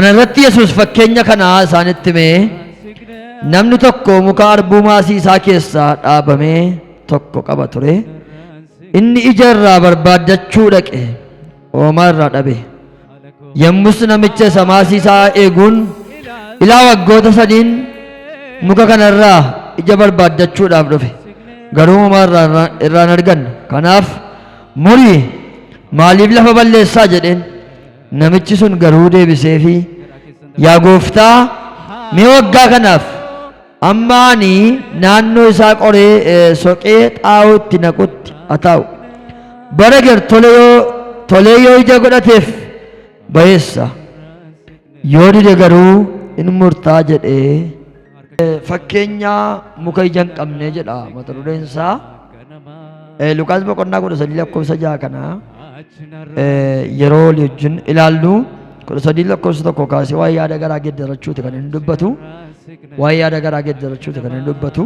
Kana irratti Yesuus fakkeenya kana isaanitti himee, namni tokko muka harbuu maasii isaa keessaa dhaabamee tokko qaba ture. Inni ija irraa barbaaddachuu dhaqe, hoomaa irraa dhabe. Yommus namicha isa maasii isaa eeguun, ilaa waggoota sadiin muka kana irraa ija barbaaddachuudhaaf dhufe, garuu homaa irraa hin arganne. Kanaaf murii maaliif lafa balleessaa jedheen. Namichi sun garuu deebiseefii, Yaa gooftaa, mee waggaa kanaaf amma ani naannoo isaa qoree soqee xaa'oo itti naqutti haa taa'u. Bara ger tole yoo tolee yoo ija godhateef bayeessa. Yoo dide garuu in murtaa jedhee. Fakkeenya muka ija hin qabnee jedha mata dureen isaa. Luqaas boqonnaa 13 lakkoofsa 6 kana yeroo walii wajjin ilaallu 13 lakkoofsa 1 kaasee waa'ee yaada garaa geeddarachuuti kan inni dubbatu. Waa'ee yaada garaa geeddarachuuti kan inni dubbatu.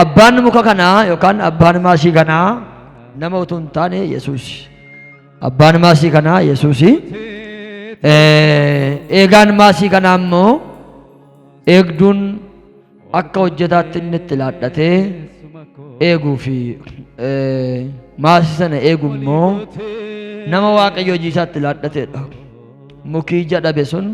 Abbaan muka kanaa yookaan abbaan maasii kanaa nama utuu hin taane Yesuus. Abbaan maasii kanaa Yesuusi. Eegaan maasii kanaa immoo eegduun akka hojjetaatti inni itti laadhatee eeguu fi maasii sana eegu immoo nama Waaqayyo hojii isaatti laadhateedha. Mukii ija dhabe sun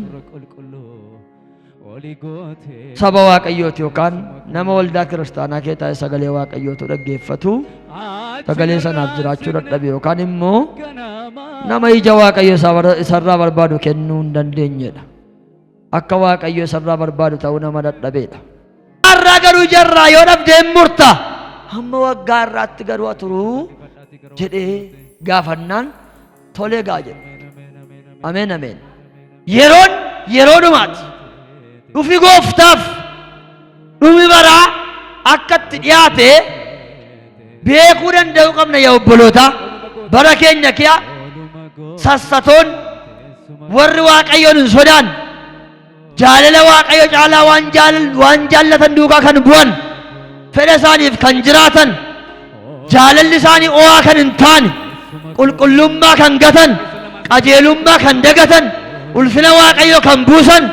saba Waaqayyooti yookaan nama waldaa kiristaanaa kee taa'ee sagalee Waaqayyootu dhaggeeffatu sagalee sanaaf jiraachuu dadhabe yookaan immoo nama ija Waaqayyo isarraa barbaadu kennuu hin dandeenyedha. Akka Waaqayyo isarraa barbaadu ta'uu nama dadhabeedha. Har'aa garuu ija irraa yoo dhabde hin murta. Hamma waggaa har'aatti garuu aturuu jedhee gaafannaan tolee gaa jedhe. Ameen ameen. Yeroon yeroo dhumaati. Dhufi gooftaaf dhumi baraa akka itti dhiyaate beekuu danda'uu qabna yaa obboloota. Bara keenya kiya sassatoon warri Waaqayyoon hin sodaan jaalala Waaqayyo caalaa waan waan jaallatan duukaa kan bu'an fedha isaaniif kan jiraatan jaalalli isaanii o'aa kan hin taane qulqullummaa kan gatan qajeelummaa kan dagatan ulfina Waaqayyo kan buusan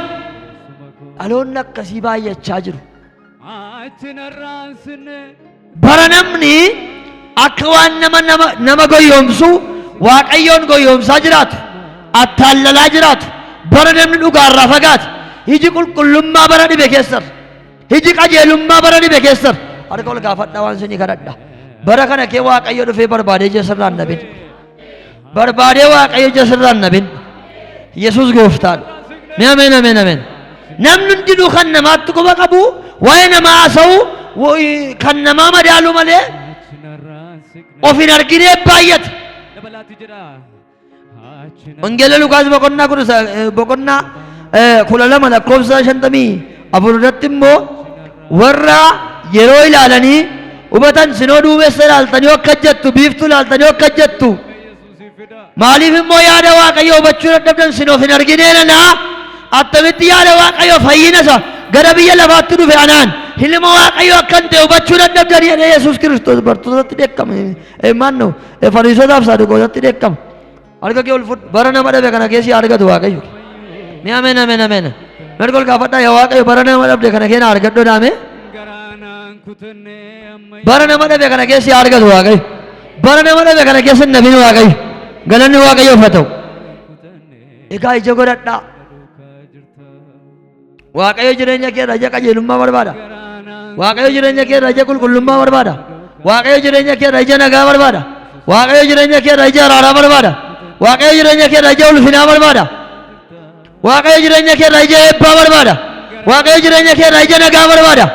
dhaloonni akkasii baay'achaa jiru. Bara namni akka waan nama nama nama goyoomsu Waaqayyoon goyoomsaa jiraatu, attaallalaa jiraatu, bara namni dhugaarraa fagaate, iji qulqullummaa bara dhibe keessar, iji qajeelummaa bara dhibe keessar. Harka ol gaafadhaa waan isinii kadhadha. Bara kana kee Waaqayyo dhufee barbaadee ija sirraan dhabin. Barbaadee Waaqayyo ija sirraan dhabin. Yesuus gooftaadha. Mee ameen ameen ameen. Namni hundinuu kan namaatti quba qabu waa'ee namaa haasa'u kan namaa madaalu malee of hin arginee baay'ata. Wangeela Lukaas boqonnaa boqonnaa 12 lakkoofsa 54 irratti immoo warra yeroo ilaalanii hubatan sinoo duumessa ilaaltanii akka jettu biiftuu ilaaltanii akka jettu maaliif immoo yaada Waaqayyoo hubachuu dadhabdan sin of hin arginee nanaa attamitti yaada Waaqayyoo fayyina isa gara biyya lafaatti dhufe anaan ilma Waaqayyoo akkan ta'e hubachuu dadhabdan jedhee Yesuus Kiristoos bartootatti dheekkama. Maanno Fariisotaaf Saduqootatti dheekkama. Harka kee ol fudhu bara nama dhabe kana keessi argatu Waaqayyo. Mee ameen ameen ameen. Mirga ol gaafadhaa yaa Waaqayyo bara nama dhabde kana keena argadhu dhaame. Bara nama dhabe kana keessi argatu Waaqayyo. Bara nama dhabe kana keessa hin dhabin Waaqayyo. Galanni Waaqayyoof haa ta'u. Egaa ija godhadhaa. Waaqayyo jireenya kee irraa ija qajeelummaa barbaada. Waaqayyo jireenya kee irraa ija qulqullummaa barbaada. Waaqayyo jireenya kee irraa ija nagaa barbaada. Waaqayyo jireenya kee irraa ija araaraa barbaada. Waaqayyo jireenya kee irraa ija ulfinaa barbaada. Waaqayyo jireenya kee irraa ija eebbaa barbaada. Waaqayyo jireenya kee irraa ija nagaa barbaada.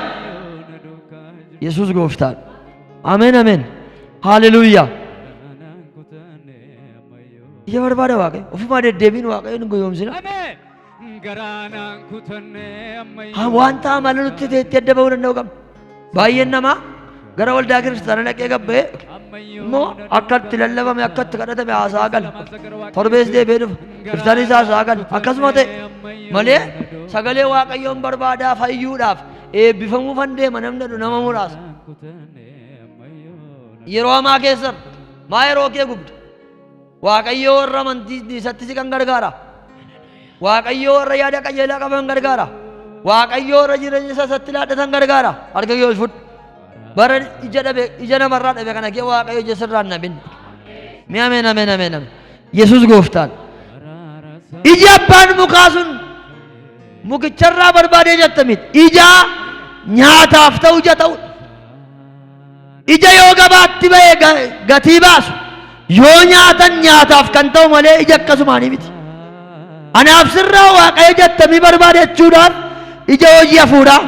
Yesuus gooftaadha. Ameen ameen. Haaleluyyaa. Ija barbaada Waaqayyo. Ofumaa deddeebiin Waaqayyo nu goyoomsina. Ha, wanta amala nutti ta'etti adda bahuu danda'u qabna. Baay'een namaa gara waldaa kiristaanaa dhaqee gabba'ee immoo akka itti lallabame akka itti kadhatame haasa'aa gala. Torbees deebi'ee dhufa. Kiristaannis haasa'aa gala. Akkasuma ta'e malee sagalee Waaqayyoon barbaadaa fayyuudhaaf eebbifamuufan deema namni jedhu nama muraasa. Yeroo hamaa keessa maa yeroo kee gubda? Waaqayyo warra amantii isatti si kan gargaara. Waaqayyo warra yaada qajeelaa qaban gargaara. Waaqayyo warra jireenya isaa isatti laadhatan gargaara. Harka kee ol fudhu. Bara ija dhabe ija namarraa dhabe kana kee Waaqayyo ija sirraa hin dhabin. Mee ameen ameen ameen ameen. Yesuus gooftaan. Iji abbaan mukaa sun mukicharraa barbaadee jette miti. Ija nyaataaf ta'u ija ta'u. Ija yoo gabaatti ba'e gatii baasu. Yoo nyaatan nyaataaf kan ta'u malee ija akkasumaanii miti. Anaaf sirraa Waaqayyo jettamii barbaade jechuudhaan ija hojii hafuuraa.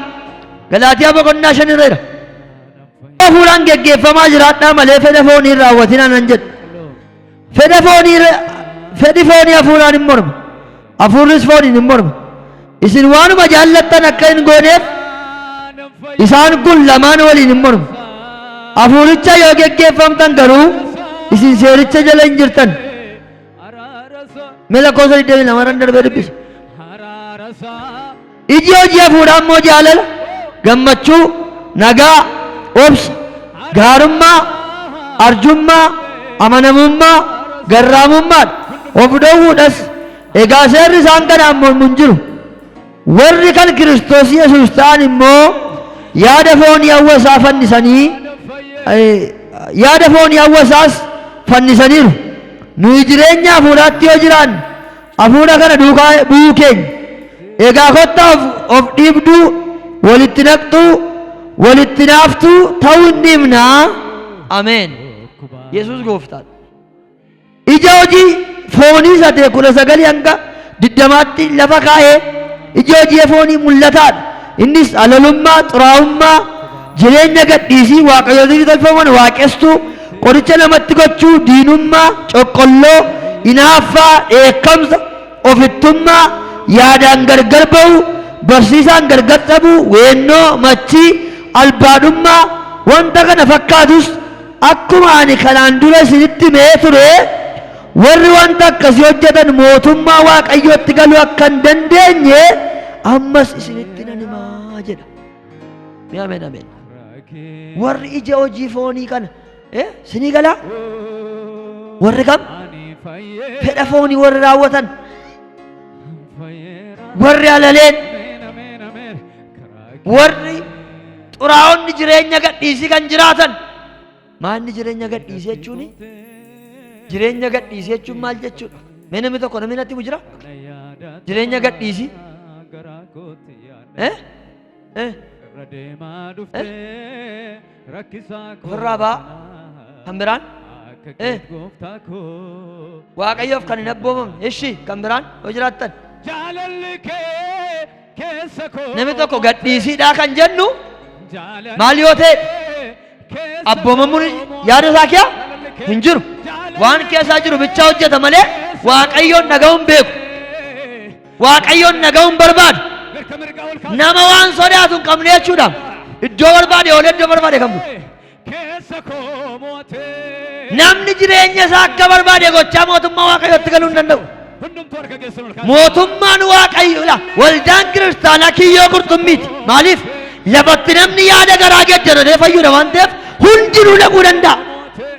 Galaatiyaa boqonnaa 5 irra jira. Hafuuraan geggeeffamaa jiraadhaa malee fedha foonii hin raawwatinaa nan jedhu. Fedha foonii fedhi foonii hafuuraan hin morma. Hafuurris fooniin hin morma. Isin waanuma jaallattan akka hin gooneef isaan kun lamaan waliin hin mormu. Hafuuricha yoo geggeeffamtan garuu isin seericha jala hin jirtan. Mee lakkoofsa 22 irran darbee dubbisa. Iji hojii hafuuraa immoo jaalala, gammachuu, nagaa, obsa, gaarummaa, arjummaa, amanamummaa, garraamummaadha. Of dhowwuudhas. Egaa seerri isaan kanaan mormu hin jiru. Warri kan Kiristoos Yesuus ta'an immoo yaada foonii hawwa isaa fannisanii yaada foonii hawwa isaas fannisaniiru. Nuyi jireenya hafuuraatti yoo jiraanne hafuura kana duukaa bu'uu keenya. Egaa kottaa of, of dhiibduu, walitti naqxuu, walitti naaftuu ta'uu hin dhiibnaa. Ameen. Yesuus gooftaadha. Ija hojii foonii isa ta'e 19 hanga 20tti lafa kaa'ee iji hojii foonii mul'ataadha. Innis halalummaa, xuraa'ummaa, jireenya gadhiisii, waaqayyoolii tolfaman waaqessuu, qoricha namatti gochuu, diinummaa, coqqolloo, hinaaffaa, dheekkamsa, ofittummaa, yaadaan gargar ba'uu, barsiisaan gargar cabuu, weennoo, machii, albaadhummaa, wanta kana fakkaatus Akkuma ani kanaan dura isinitti himee ture, warri wanta akkasii hojjetan mootummaa Waaqayyootti galuu akka hin dandeenye ammas isinitti nan hima jedha. Mee ameen ameen. Warri ija hojii foonii kana sinii galaa? Warri kam? Fedha foonii warri raawwatan, warri alaleen, warri xuraa'onni jireenya gadhiisii kan jiraatan. Maalni jireenya gadhiisii jechuun? Jireenya gadhiisii jechuun maal jechuudha? Mee namni tokko namni natti himu jira? Jireenya gadhiisii. Eh? Eh? Ofirraa ba'a. Kan biraan? Eh? Waaqayyoof kan hin abboomamne. Ishi kan biraan yoo jiraattan. Jaalalli kee keessa koo Namni tokko gadhiisiidhaa kan jennu Jaalalli maal yoo ta'e kee keessa abboomamuun koo yaada isaa kee Jaalalli kee hin jiru. Waan keessaa jiru bichaa hojjeta malee Waaqayyoon dhaga'uun beeku. Waaqayyoon dhaga'uun barbaadu. Mirga mirgaa ol kaasa. Nama waan sodaatu hin qabne jechuudha. Iddoo barbaade oolee iddoo barbaade kan bulu. Keessa koo mo'atee. Namni jireenya isaa akka barbaade gochaa mootummaa Waaqayyootti galuu hin danda'u. Hundumtuu harka keessan ol kaasaa. Mootummaan Waaqayyo la waldaan kiristaanaa kiyyoo qurxummiiti. Maaliif? Lafatti namni yaada garaa geeddaratee fayyuudha waan ta'eef hundinuu dhaquu danda'a. Mo'atee.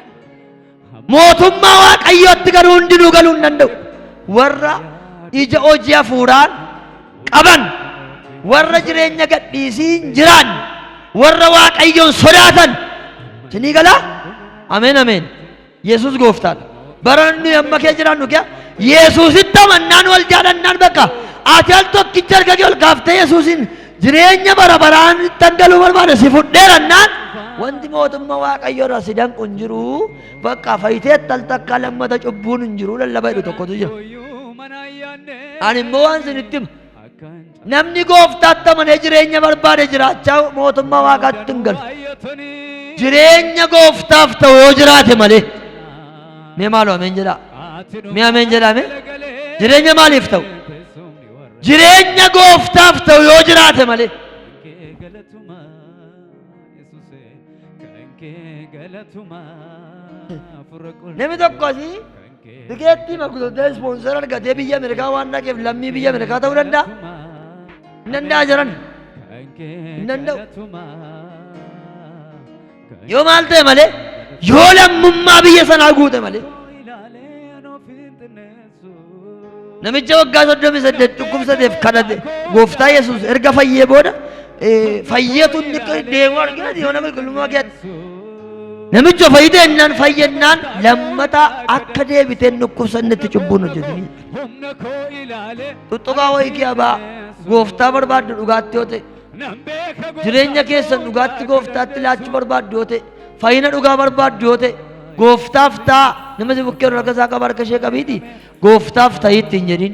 Mootummaa Waaqayyootti garuu hundinuu galuu hin danda'u. Warra ija hojii hafuuraan qaban, warra jireenya gadhiisii hin jiraanne, warra Waaqayyoon sodaatan. Isinii galaa? Ameen ameen. Yesuus gooftaadha. Bara nuyi amma kee jiraannu kee Yesuusitti amannaan wal jaalannaan bakka ati al tokkicha harka kee ol kaaftee Yesuusin Jireenya bara baraan ittan galuu barbaada si fudheerannaan wanti mootummaa Waaqayyoo irraa si danqu hin jiru. Bakka fayyiteetta al takkaa lammata cubbuun hin jiru lallaba jedhu tokkotu jira. Ani immoo waan isinitti hima. Namni gooftaatti amanee jireenya barbaade jiraachaa mootummaa Waaqaatti hin galu. Jireenya gooftaaf ta'u yoo jiraate malee. Mee maaloo ameen jedhaa. Mee ameen jedhaa mee. Jireenya maaliif ta'u? Jireenya gooftaaf ta'u yoo jiraate malee. Namni tokko asii tikeettii maguutatee ispoonsara argatee biyya Ameerikaa waan dhaqeef lammii biyya Ameerikaa ta'uu danda'a? Hin danda'a jiran. Hin danda'u. Yoo maal ta'e malee yoo lammummaa biyya sanaa guute malee. Namicha waggaa 38 dhukkubsateef kadhate gooftaa Yesuus erga fayyee booda fayyeetu inni deemu argina mana qulqullummaa keessatti. Namicha fayyite jennaan fayyennaan lammata akka deebitee hin dhukkubsannetti cubbuun hojjetin. Humna koo ilaale. Tuttuqaa wayii kee abaa gooftaa barbaaddu dhugaatti yoo ta'e Nan beeka gooftaa jireenya keessan dhugaatti gooftaatti laachuu barbaaddu yoo ta'e fayyina dhugaa barbaaddu yoo ta'e gooftaaf ta'a nama si bukkee harka isaa qaba harka ishee qabiiti gooftaaf ta'ii ittiin jedhin.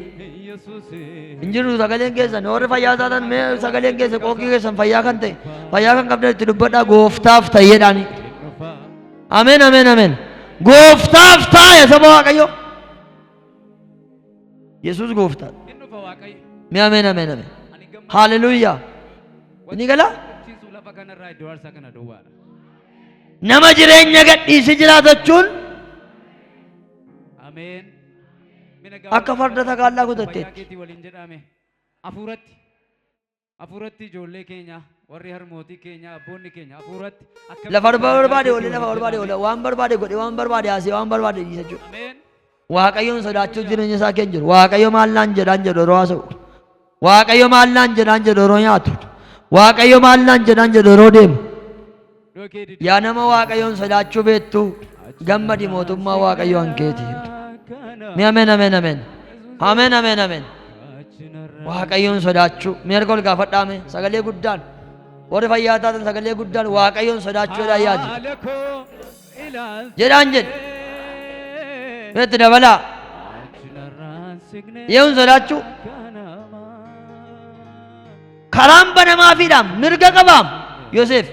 Hin jiru sagaleen keessan warri fayyaa taatan mee sagaleen keessan qooqii keessan fayyaa kan ta'e fayyaa kan qabdan itti dubbadhaa gooftaaf ta'ii jedhaani. Ameen ameen ameen. Gooftaaf ta'a yaa saba Waaqayyoo. Yesuus gooftaadha. Hin dhufa Waaqayyo. Mee ameen ameen ameen. Ani gammachuu Haaleluyyaa. Inni galaa? gammachiisu lafa kanarraa iddoo aarsaa kana duwwaadha. Nama jireenya gadhiisi jiraatachuun Ameen. Mina akka farda takkaallaa Fayyaa kutatteetti. keetii waliin jedhame. Hafuuratti. Hafuuratti ijoollee keenya warri harmootii keenya abboonni keenya hafuuratti akka Lafa barbaade oole lafa barbaade oole waan barbaade godhe waan barbaade haasee waan barbaade dhiisa jechuudha. Ameen. Waaqayyoon sodaachuu jireenya isaa keenya jiru. Waaqayyo maal naan jedhaan jedhu yeroo haasa'u. Waaqayyo maal naan jedhaan jedhu yeroo nyaatu. Waaqayyo maal naan jedhaan jedhu yeroo deemu. Iddoo kee didi. Yaa nama Waaqayyoon sodaachuu beektu gammadi mootummaa Waaqayyoo hankeeti. Mee ameen ameen ameen. Ameen ameen ameen. Waaqayyoon sodaachuu. Mee harka ol gaafadhaa mee sagalee guddaan. Warri fayyaa taatan sagalee guddaan Waaqayyoon sodaachuu jedhaan yaadi. Haala koo ilaaltee. Jedhaan jedhe. Mee itti dabalaa. Achinarraan signe Yehuun sodaachuu. kanamaa. Karaan banamaafiidhaam mirga qabaam. Yoseef.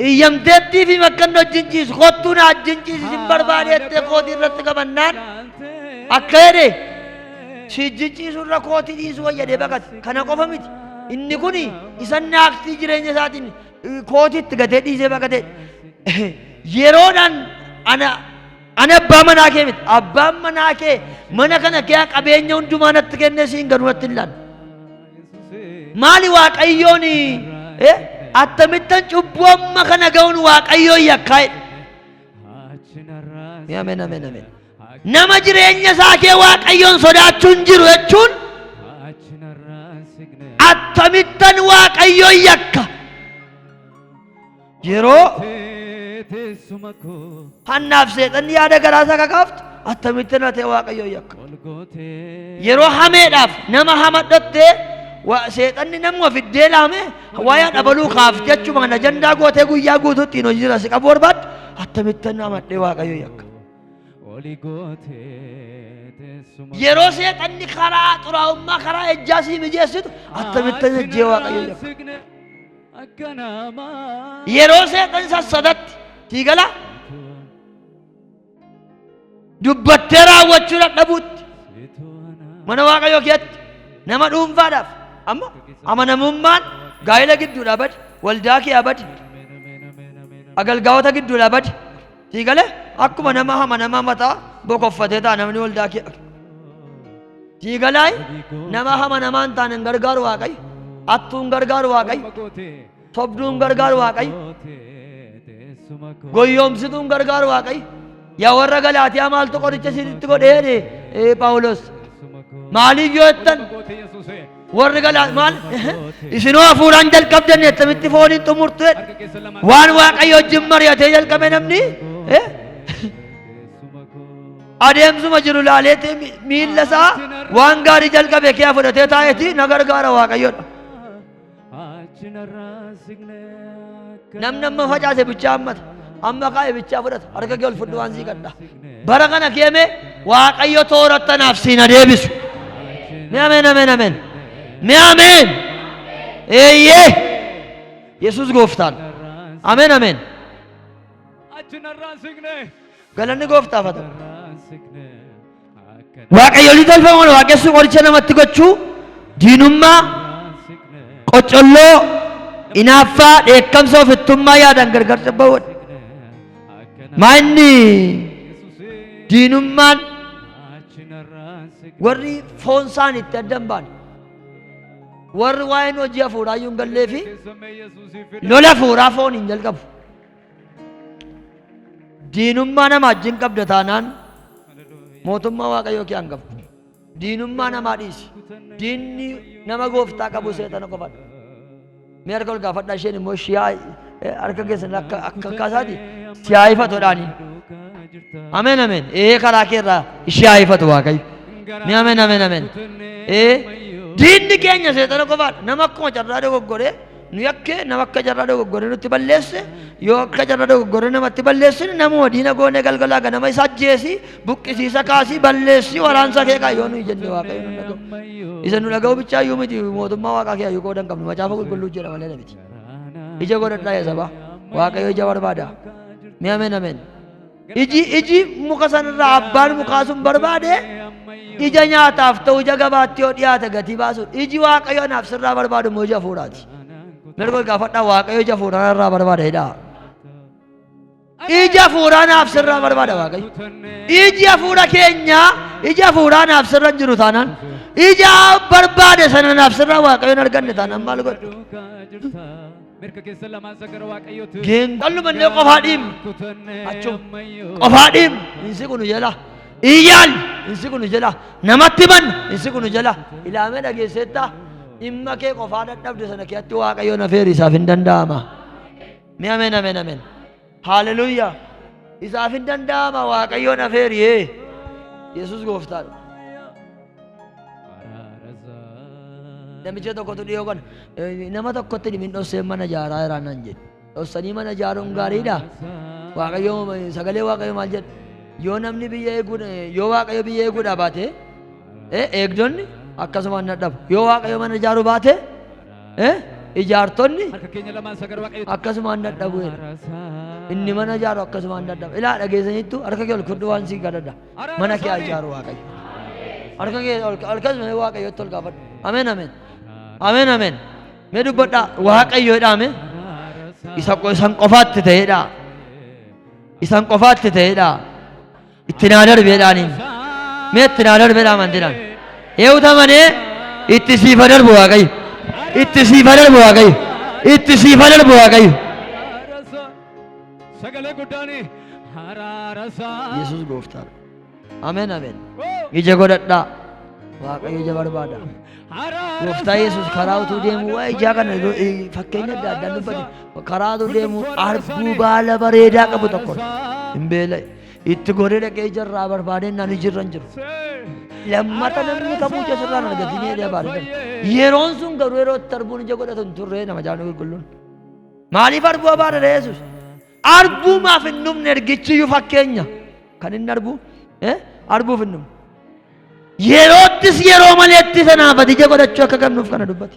Iyyamteettii fi makkan wajjin ciisu kottuu na wajjin ciisi sin barbaadeettee kootii irratti qabannaan akka jedhe si wajjin ciisu irra kootii dhiisuu wayyadee baqate. Kana qofa miti. Inni kun isa naaqtii jireenya isaatiin kootiitti gatee dhiisee baqate. Yeroodhaan ana ana abbaa manaa kee miti. Abbaan manaa kee mana kana kee qabeenya hundumaa natti kennee siin garuu natti hin laanne. Maali Waaqayyoon akkamittan cubbuu amma kana ga'uun Waaqayyoon yakkaa jedhe. Mee ameen ameen ameen. Nama jireenya isaa kee Waaqayyoon sodaachuun jiru jechuun akkamittan Waaqayyoon yakka. Yeroo hannaaf seexanni yaada garaa isaa kakaaftu akkamittan ate Waaqayyoon yakka. Yeroo hameedhaaf nama hamadhattee seexanni namuma fiddee laame wayaa dhabaluu kaaftee achumaan ajandaa gootee guyyaa guutuu ittiin hojii jira si qabu barbaaddu akkamittan hamadhee Waaqayyoon yakka. Yeroo seexanni karaa xuraa'ummaa karaa ejjaa sii mijeessitu akkamittan ejjee Waaqayyoon yakka. Yeroo seexanni sassadatti sii gala dubbattee raawwachuu dadhabuutti mana Waaqayyoo keessatti nama dhuunfaadhaaf amma amanamummaan gaa'ela gidduudhaa bade waldaa kee bade agalgaa'ota gidduudhaa bade sii gale akkuma nama amanamaa mataa bokoffatee ta'a namni waldaa kee sii galaay nama amanamaa hin taane hin gargaaru Waaqayyo attuu hin gargaaru Waaqayyo sobduu hin gargaaru Waaqayyo goyyoomsituu hin gargaaru Waaqayyo yaa warra Galaatiyaa maaltu qoricha isinitti godhee jedhe Phaawulos maaliif yoo jettan warri Galaa maal isinoo hafuuraan jalqabdan attamitti fooniin xumurtu jedhe waan Waaqayyo wajjin mari'atee jalqabe namni adeemsuma jiru laaleetee miilla isaa waan gaarii jalqabe kee fudhatee taa'eeti na gargaara Waaqayyoodha. Namni amma facaase bichaa hammata. Amma kaa'e bichaa fudhata. Harka kee ol fudhu waan sii kadha. Bara kana keeme Waaqayyo toorattanaaf siin adeebisu. Mee ameen ameen ameen. Mee ameen. Eeyyee. Yesuus gooftaan. Ameen ameen. Galanni gooftaaf haa ta'u. Waaqayyolii tolfamoon waaqessuu qoricha namatti gochuu diinummaa qocolloo inaaffaa dheekkamsa ofittummaa yaadan gargar ba'uudha. Maa inni diinummaan warri foon isaan itti adda hin baane warri waa'een hojii hafuuraa iyyuu hin gallee fi lola hafuuraa foon hin jalqabu. Diinummaa nama wajjin qabda taanaan mootummaa Waaqayyoo kee hangafu. Diinummaa namaa dhiisi. Diinni nama gooftaa qabu seexana qofadha. Mee harka ol gaafadhaa isheen immoo shiyaa harka keessan akka akka akkaasaati siyaa ifatuudhaaniin. Ameen ameen. Ee karaa kee irraa ishee haa ifatu Waaqayyo. Ni ameen ameen ameen. Ee diinni keenya seexana qofaadha. Nama akkuma carraa dogoggoree nu yakkee nama akka carraa dogoggoree nutti balleesse yoo akka carraa dogoggoree namatti balleessine namuma diina goonee galgalaa ganama isa ajjeesii buqqisiisa kaasii balleessii waraansa kee kaa yoo nuyi jenne Waaqayyo nu dhaga'u. Isa nu dhaga'u bichaa iyyuu miti mootummaa Waaqaa kee iyyuu qooda hin qabnu macaafa qulqulluu jedha malee miti. Ija godhadhaa yaa sabaa. Waaqayyo ija barbaada. Mee ameen ameen. Iji iji muka sanarraa abbaan mukaa sun barbaade ija nyaataaf ta'u ija gabaatti yoo dhiyaate gatii baasu iji waaqayyo anaaf sirraa barbaadu immoo ija hafuuraati. Mirga ol gaafadhaa waaqayyo ija hafuuraa narraa barbaada jedhaa. Ija hafuuraa naaf sirraa barbaada waaqayyo. Iji hafuura keenyaa ija hafuuraa naaf sirra hin jiru taanaan ija barbaade sana naaf sirraa waaqayyo hin arganne taanaan maal godhu? Mirga keessan lamaan isa gara Waaqayyootti. Geengallumannee qofaa dhiibne. Kutannee Achuma. ammayyuu. Qofaa dhiibne. Hin siqu nu jala. Iyyaan hin siqu nu jala. Namatti manna hin siqu nu jala. Ilaamee dhageesseetta dhimma kee qofaa dadhabde sana keessatti Waaqayyo na feeri isaaf hin danda'ama. Mee ameen ameen ameen. Haaleluyyaa. Isaaf hin danda'ama Waaqayyo na feeri. Yesuus gooftaadha. Namicha tokkotu dhiyoo kana nama tokkotti dhimin dhossee mana ijaaraa jira naan jedhe. Dhossanii mana ijaaruun gaariidha. Waaqayyo sagalee Waaqayyo maal jedha? Yoo namni biyya eeguu yoo Waaqayyo biyya eeguudhaa baate eegdonni akkasumaan dadhabu. Yoo Waaqayyo mana ijaaruu baate ijaartonni Harka keenya lamaan isa gara Waaqayyootti. akkasumaan dadhabu jedha. Inni mana ijaaru akkasumaan dadhaba. Ilaa dhageessaniittu harka kee ol fudhu waan sii kadhadha. Mana kee haa ijaaru Waaqayyo. Harka kee ol akkasuma Waaqayyotti ol gaafadhu. Ameen ameen. Ameen ameen. Mee dubbadhaa Waaqayyo jedhaa mee. Isa isan qofaatti ta'edha. Isan qofaatti ta'edha. Itti naa darbeedhaaniin. Mee itti naa darbeedha amantiidhaan. Eewuta manee itti siifa darbu Waaqayyo. Itti siifa darbu Waaqayyo. Itti siifa darbu Waaqayyo. Sagalee guddaani araarasaa. Yesuus gooftaadha. Ameen ameen. Ija godhadhaa. Waaqayyo ija barbaada. Gooftaa Yesuus karaa utuu deemu waa'ee ijaa kana fakkeenya adda addaan dubbate. Karaa utuu deemu arbuu baala bareedaa qabu tokko hin beela'e. Itti goree dhaqee ija irraa barbaadee naan iji irra hin jiru. Lammata namni kamuu ija sirraa hin argatin jedhee abaare. Yeroon sun garuu yeroo itti arbuun ija godhatu hin turre nama jaanuu qulqulluun. Maaliif arbuu abaare Yesuus? Arbuu maaf hin dhumne ergichi iyyuu fakkeenya. Kan inni arbu arbuuf hin dhumne. Yeroottis yeroo maleetti sanaaf ati ija godhachuu akka qabnuuf kana dubbate.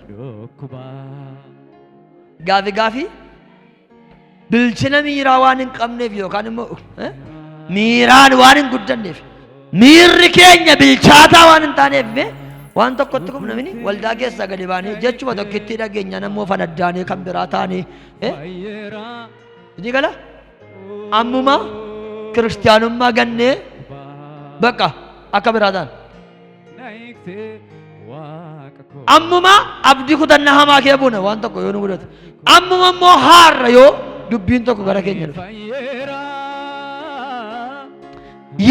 Gaafi gaafi bilchina miiraa waan hin qabneef yookaan immoo miiraan waan hin guddanneef miirri keenya bilchaataa waan hin taaneef mee waan tokkotti qubna mini waldaa keessaa gadi baanee jechuma tokkittii dhageenya nammoo fanaddaanee kan biraa taanee ni gala ammuma kiristiyaanummaa gannee bakka akka biraa ta'an. Ammuma abdii kutannaa hamaa kee buuna waan tokko yoo nu mudate. Ammuma immoo haarra yoo dubbiin tokko gara keenya dhufe.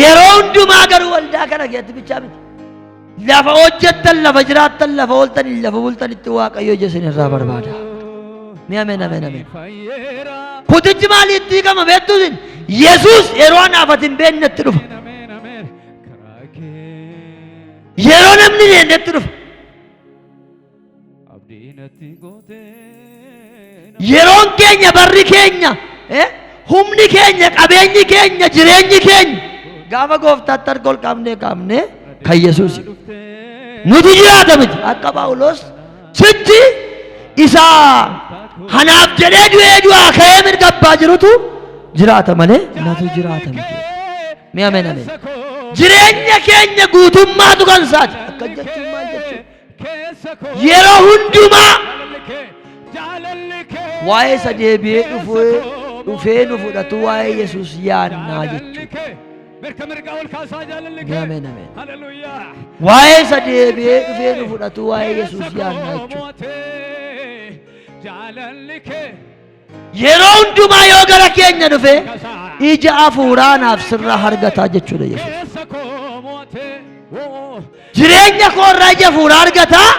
Yeroo hundumaa garuu waldaa kana keessatti bichaa miti. Lafa hojjettan, lafa jiraattan, lafa ooltan, lafa bultanitti Waaqayyo ija isin irraa barbaada. Mee ameen ameen ameen. Kutichi maaliitti hiikama beektu isin? Yesuus yeroo anaaf ati hin beeknetti dhufa. Yeroo namni hin eennetti dhufa. Yeroon keenya barri keenya humni keenya qabeenyi keenya jireenyi keenya gaafa gooftaatti harka ol qabnee kaafne kan Yesuus nuti jiraata miti akka Phaawulos sitti isa hanaaf jedhee du'ee du'aa ka'ee mirga abbaa jirutu jiraata malee natu jiraata miti. Mee ameen ameen. Jireenya keenya guutummaatu kan isaati. Akka jechuun maal jechuudha? Yeroo hundumaa waa'ee isa deebi'ee dhufee dhufee nu fudhatu waa'ee Yesuus yaannaa jechuudha. Mee ameen ameen. Waa'ee isa deebi'ee dhufee nu fudhatu waa'ee Yesuus yaannaa jechuudha. Yeroo hundumaa yoo gara keenya dhufe ija hafuuraa naaf sirraa argataa jechuudha Yesuus. Jireenya koo irraa ija hafuuraa argataa,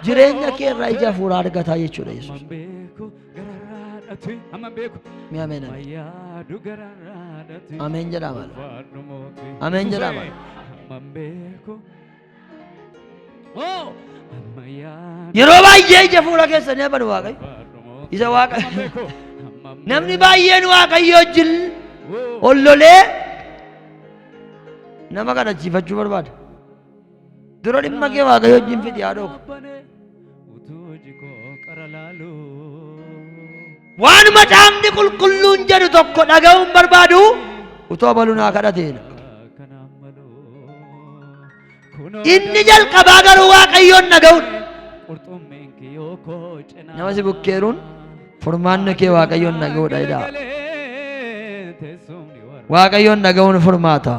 jireenya kee irraa ija hafuuraa argataa jechuudha Yesuus. Amman beeku gararraadhati. Amman beeku. Mee ameen ameen. Ammayyaadu gararraadhati. Ameen jedhaa maal. Ulfaadhu mootii. Ameen jedhaa maal. Amman beeku. Oh! Ammayyaadu Yeroo baay'ee ija fuula keessanii abanu Waaqayyo. ulfaadhu mootii. Isa Waaqa. Amman beeku. Amman Namni baay'een Waaqayyo wajjin Oh! ollolee nama kadhachiifachuu barbaada. Dura dhimma kee Waaqayyo wajjin fidi, haadhoo koo. Utuu hojii koo qara laalu. Waan Macaafni Qulqulluun jedhu tokko dhaga'uun barbaadu, utoo abaluu naa kadhateedha. Kanaan maluu. Kunoo Inni jalqabaa garuu Waaqayyoon dhaga'uudha. Qurxummiin kiyyoo koo cinaa. Nama si bukkeeruun furmaanni kee Waaqayyoon dhaga'uudha jedha. Galagalee teessumni warra. Waaqayyoon dhaga'uun furmaata.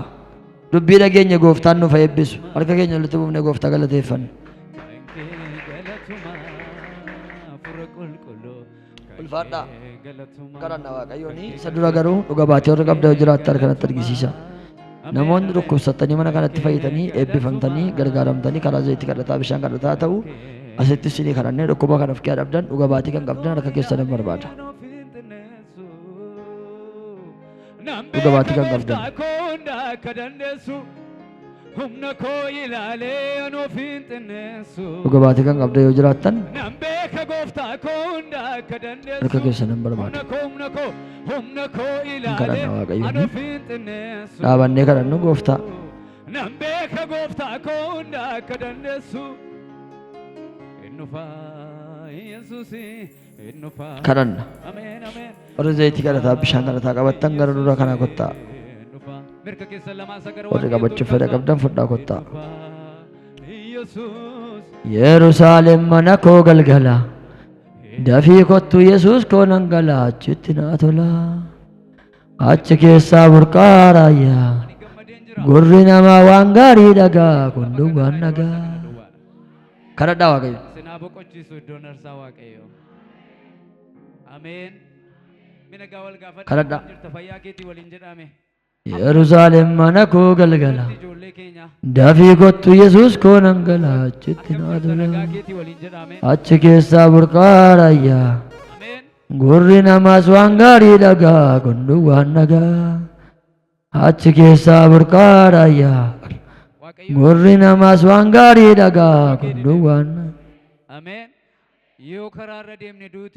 Dubbii dhageenya Gooftaan nuuf haa eebbisu. Harka keenya walitti buufnee Gooftaa galateeffanna. Kan kee galatuma Hafuura Qulqulluu. Kan Ulfaadhaa. kee galatuma. Kadhanna Waaqayyoon. Isa dura garuu dhuga baatee warra qabda yoo jiraatte harka kanatti argisiisa. Namoonni dhukkubsattanii mana kanatti fayyitanii, eebbifamtanii, gargaaramtanii, karaa zayitii kadhataa, bishaan kadhataa ta'u, asitti isinii kadhannee dhukkuba kan of kee dhabdan, dhuga baatii kan qabdan harka keessanan barbaada. Dhuga baatii kan qabdan. Akka dandeessu humna koo ilaalee an ofiin xinneessu. Dhuga baatii kan qabdan yoo jiraattan Nan beeka gooftaa koo hunda akka dandeessu. harka keessanan barbaada. Humna koo, humna koo, humna koo ilaalee Kadhanna Waaqayyoon. an ofiin xinneessu. Dhaabannee kadhannu Gooftaa. Nan beeka gooftaa koo hunda akka dandeessu. Innufaa Yesuusi innufaa. Kadhanna. Ameen, ameen. Warri zayitii kadhataa, bishaan kadhataa qabattan gara dura kanaa kottaa. Innufaa. Mirga keessa lamaan sagara Warri qabachuuf fedha qabdan fudhaa kottaa. Yesuus. Yerusaalem mana koo galgala. Dafii kottu Yesuus koo, nan gala, achitti naa tola. Achi keessaa burqaa raayyaa. Ani gammadeen jira. Gurri namaa waan gaarii dhagaa, kun duwwaan dhagaa. Kadhadhaa Waaqayyo. Sinaa boqochiisu iddoon aarsaa Waaqayyo. Ameen. Mina gaa wal gaafadhu. Kadhadhaa. Jirta fayyaa keetii waliin jedhame. Yerusaalem mana koo galgala. Ijoollee keenya. Dafii kottu Yesuus koo, nan gala, achitti Akkam naa jirta tola. nagaa keetii waliin jedhame. Achi keessaa burqaa raayyaa. Ameen. Gurri namaas waan gaarii dhagaa, kun duwwaan dhagaa. Achi keessaa burqaa raayyaa. Waaqayyo. Gurri namaas waan gaarii dhagaa, kun duwwaan. Ameen. Yoo karaarra deemne duuti